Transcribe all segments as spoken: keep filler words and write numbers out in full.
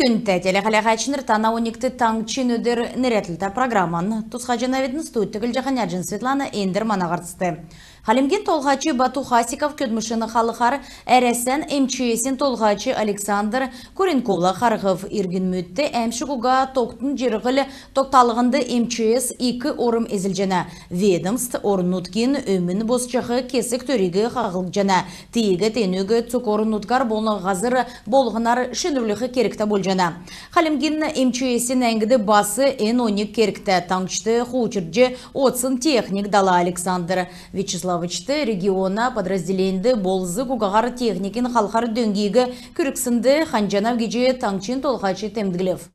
Күндтә телехәләһәчнр, тана оньгт «Таңһчин өдр» нерәдлтә программан тусхаҗанавидн. Студьд Түглҗәһән Яҗин Светлана. Эндр мана һарцд. Хальмгин Толһач Бату Хасиков көдлмшин халхар Әрәсән МЧС-ин толһач Александр Куренковла харһв. Иргнмүдт әәмшг уга тогтун җирһл тогталһнд МЧС ик орм эзлҗәнә. Ведомств орн-нутгин өмн босҗах кесг төриг хаһлҗана. Тиигәд энүг цуг орн-нутгар болн һазр болһнар шинрүлх кергтә болҗана. Хальмгин МЧС-ин әңгд бас эн оньг кергтә. Таңһчд хуучрҗ одсн техник дала. Александр Вячеславовичт региона подразделеньд болзг угаһар техникин халхар дөңгиг күргснд ханҗанав гиҗ таңһчин толһач темдглв.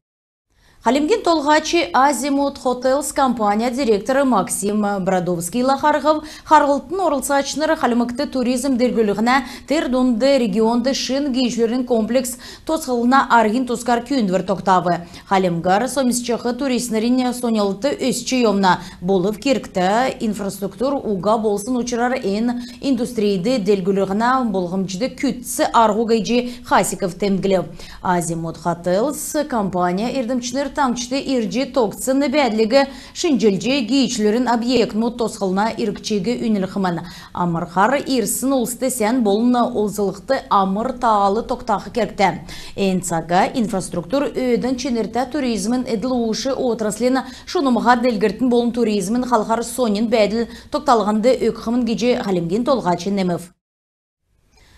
Хальмгин Толһач «Азимут Хотелс» компанин директор Максим Бродовскийла харһв. Харһлтын орлцачнр Хальмгт туризм делгрүллһнә, тер дунд регионд шин гиичлүрин комплекс тосхлһна арһин тускар күүндвр тогтав. Хальмгар сомсҗах туристнрин соньмслт өсч йовна. Болв кергтә инфраструктур уга болсн учрар эн индустрьд делгрүллһнә болмҗд күцц арһ уга гиҗ Хасиков темдглв. «Азимут Хотелс» компанин эрдмчнр таңһчд ирҗ, тогтсн бәәдлиг шинҗлҗ, гиичлүрин объектмүд тосхлһна иргчиг үнлхмн. Амрхар ирсн улст сән болн олзллһнд амр таал тогтах кергтә. Эн цага инфраструктур өөдән чинртә туризмин эдл-уушг отраслин шунмһа делгрлтин болн туризмин халхар соньн бәәдл тогталһнд өгхмн гиҗ Хальмгин Толһач немв.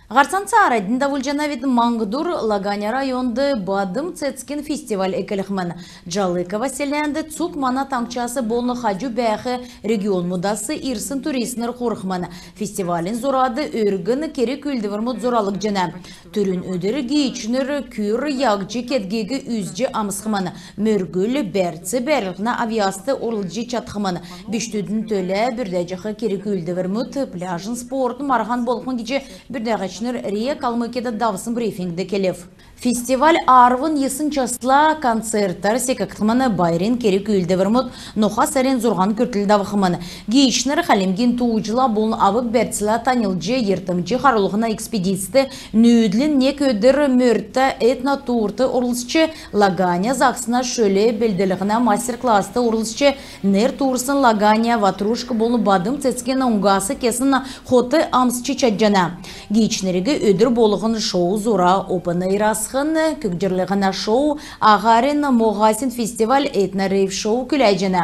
Һарцан цааранднь давулҗанавидн. Маңһдур Лаганя районд бадм цецгин фестиваль эклхмн. Джалыково селәнд цуг мана таңһчас болн хаҗу бәәх регионмудас ирсн туристнр хурхмн. Фестивалин зурад өргн керг-үүлдврмүд зуралгдҗана. Түрүн өдр гиичнр күр яһҗ кедгиг үзҗ амсхмн. Мөргүл, бәрц бәрлһнә авъяст орлцҗ чадхмн. Бичкдүдин төлә бүрдәҗәх керг-үүлдврмүд, пляжн спортын марһан болхмн гиҗ бүрдәһәчнр РИА Калмыкияд давсн брифингд келв. Фестиваль арвн йисн часла концертәр секгдхмн. Байрин керг-үүлдврмүд ноха сарин зурһан күртл давхмн. Гиичнр хальмгин тууҗла болн авг-бәрцлә таньлдҗ, йиртмҗ харулһна экспедицд, нүүдлин нег өдр мөртә этнотурт орлцҗ, Лаганя загсна шөл белдлһнә мастер-класст орлцҗ, нер туурсн Лаганя ватрушк болн бадм цецгин уңгас кесн хот амсч чадҗана. Гиичнриг өдр болһн шоу зура, опен-эйр асхн, көгҗрлһнә шоу, аһарин моһасин фестиваль, этно-рейв-шоу күләҗәнә.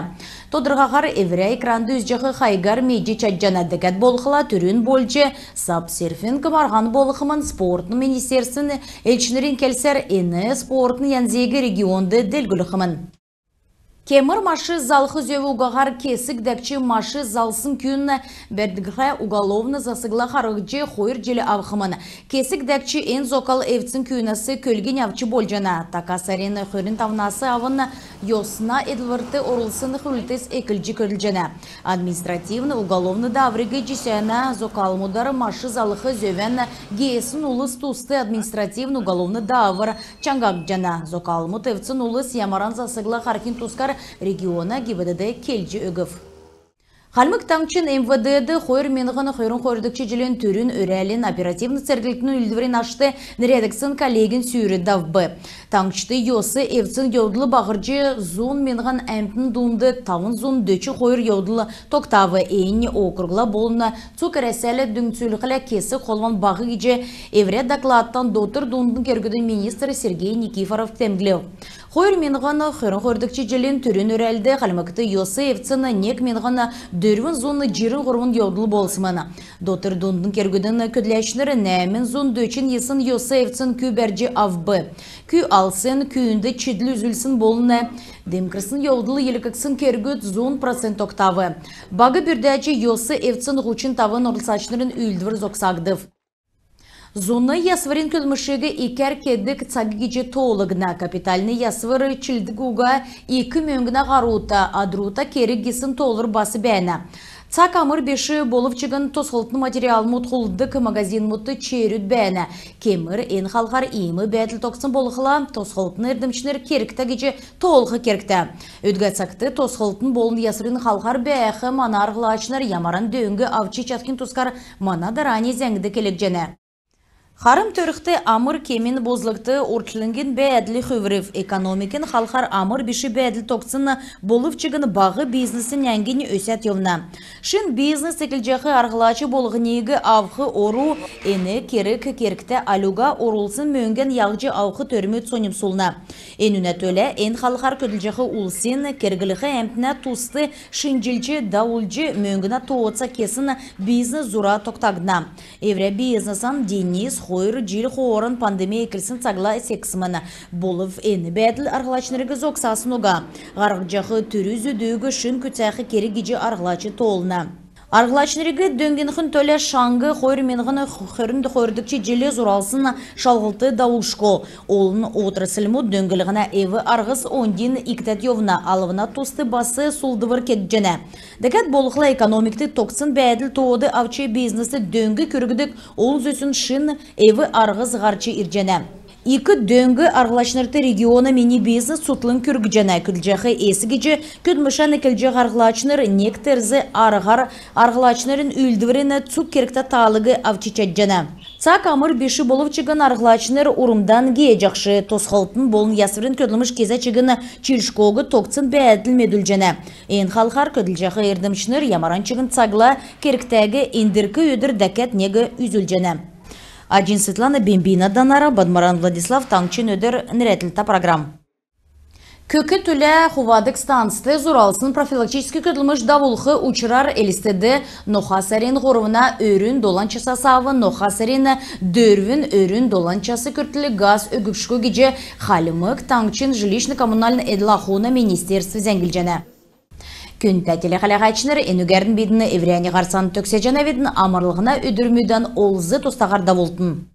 Тодрхаһар эврә экранд үзҗәх хайгар медҗ чадҗана. Дәкәд болхла түрүн болҗ сап-серфинг марһан болхмн. Спортын министерствин элчнрин келсәр, эн спортын янзиг регионд делгрүлхмн. Кемр машин залх зөв угаһар кесг дәкҗ машин залсн күн бәргдхлә, уголовн засгла харһҗ хойр җил авхмн. Кесг дәкҗ эн зокал эвдсн күүнәс көлгинь авч болҗана. Така сарин хөрн тавнас авн йосна эдлврт орулсн хүврлтс эклҗ көдлҗәнә. Административн, уголовн даавриг җисәнә зокалмудар машин залх зөвән геесн улс туст административн, уголовн даавр чаңһагдҗана. Зокалмуд эвдсн улс ямаран засгла харһхин тускар региона ГИБДД келҗ өгв. Хальмг Таңһчин МВД-д хойр миңһн хөрн хойрдгч җилин түрүн өрәлин оперативн-церглтин үүлдврин ашт нерәдгдсн коллегин сүүр давв. Таңһчд йос эвдсн йовдл баһрҗ, зун миңһн әмтн дунд тавн зун дөчн хойр йовдл тогтав. Эн округла болн цуг Әрәсәлә дүңцүлхлә кесг холван баһ гиҗ эврә докладтан дотр дундын кергүдин министр Сергей Никифоров темдглв. Хойр миңһн хөрн хойрдгч җилин түрүн өрәлд Хальмгт йос эвдсн нег миңһн дөрвн зун җирн һурвн йовдл болсмн. Дотр дундын кергүдин көдләчнр нәәмн зун дөчн йисн йос эвдсн күүг бәрҗ авв. Күү алсн, күүнд чидл үзүлсн болн демгрсн йовдл йилһгдсн кергүд зун процент тогтав. Баг бүрдәҗ йос эвдсн һучн тавн орлцачнрин үүлдвр зогсагдв. Зуна ясврин көдлмшиг икәр кедг цаг гиҗ тоолгдна. Капитальн ясвр чилдг уга ик мөңгнә һарута, адрута керг гисн тоолвр бас бәәнә. Цаг амр биш болв чигн тосхлтын материалмуд хулддг магазинмудт черүд бәәнә. Кемр эн халхар иим бәәдл тогтсн болхла, тосхлтын эрдмчнр кергтә гиҗ тоолх кергтә. Өдгә цагт тосхлтын болн ясврин халхар бәәх мана арһлачнр ямаран дөң авч чадхин тускар мана дарани зәңгд келгдҗәнә. Харм төрхд амр кемин бозлгт орчлңгин бәәдл хүврв. Экономикин халхар амр биш бәәдл тогтсн болв чигн, баһ бизнесин әңгнь өсәд йовна. Шин бизнес эклҗәх арһлач болһниг авх ору, эн керг кергтә аль уга орулсн мөңгән яһҗ авх төрмүд соньмсулна. Энүнә төлә эн халхар көдлҗәх улсин керглх әмтнә туст шинҗлҗ давулҗ, мөңгнә тооца кесн бизнес зура тогтагдна. Эврә бизнесән Денис хойр җил хооран пандемия эклсн цагла сексмн. Болв эн бәәдл арһлачнриг зогсасн уга. Һарһҗах түрү-зүдүг шин күцәх керг гиҗ арһлач тоолна. Арһлачнриг дөңнхин төлә шаңһ хойр миңһн хөрн хойрдгч җил зуралсн шалһлт давулшго. Олн отрасльмуд дөңнлһнә эв-арһс оньдин икдәд йовна, алвна туст бас сулдвр кегдҗәнә. Дәкәд болхла экономикд тогтсн бәәдл тоод авч бизнест дөң күргдг олн зүсн шин эв-арһс һарч ирҗәнә. Ик дөң арһлачнрт региона «Мини бизнес» цутхлң күргҗәнә. Көдлҗәх эс гиҗ көдлмшән эклҗәх арһлачнр нег терзин арһар арһлачнрин үүлдврин цуг кергтә таалиг авч чадҗана. Цаг амр биш болв чигн арһлачнр урмдан гееҗәхш, тосхлтын болн ясврин көдлмш кезә чигн чилшгог тогтсн бәәдл медүлҗәнә. Эн халхар көдлҗәх эрдмчнр ямаран чигн цагла кергтәг эндрк өдр дәкәд нег үзүлҗәнә. Аҗин Светлана, Бембина Данара, Бадмаран Владислав. «Таңһчин өдр» нерәдлтә программ. Көк түлә хувадг станцд зуралсн профилактическ көдлмш давулх учрар Элстд ноха сарин һурвна өрүн долан часас авн ноха сарин дөрвн өрүн долан час күртл газ өггдшго гиҗ Хальмг Таңһчин жилищн-коммунальн эдл-ахун министерств зәңглҗәнә. Күндтә телехәләһәчнр, энүгәрн бидн эврәннь һарцан төгсәҗәнәвидн. Амрлһна өдрмүдән олз-тустаһар давултн.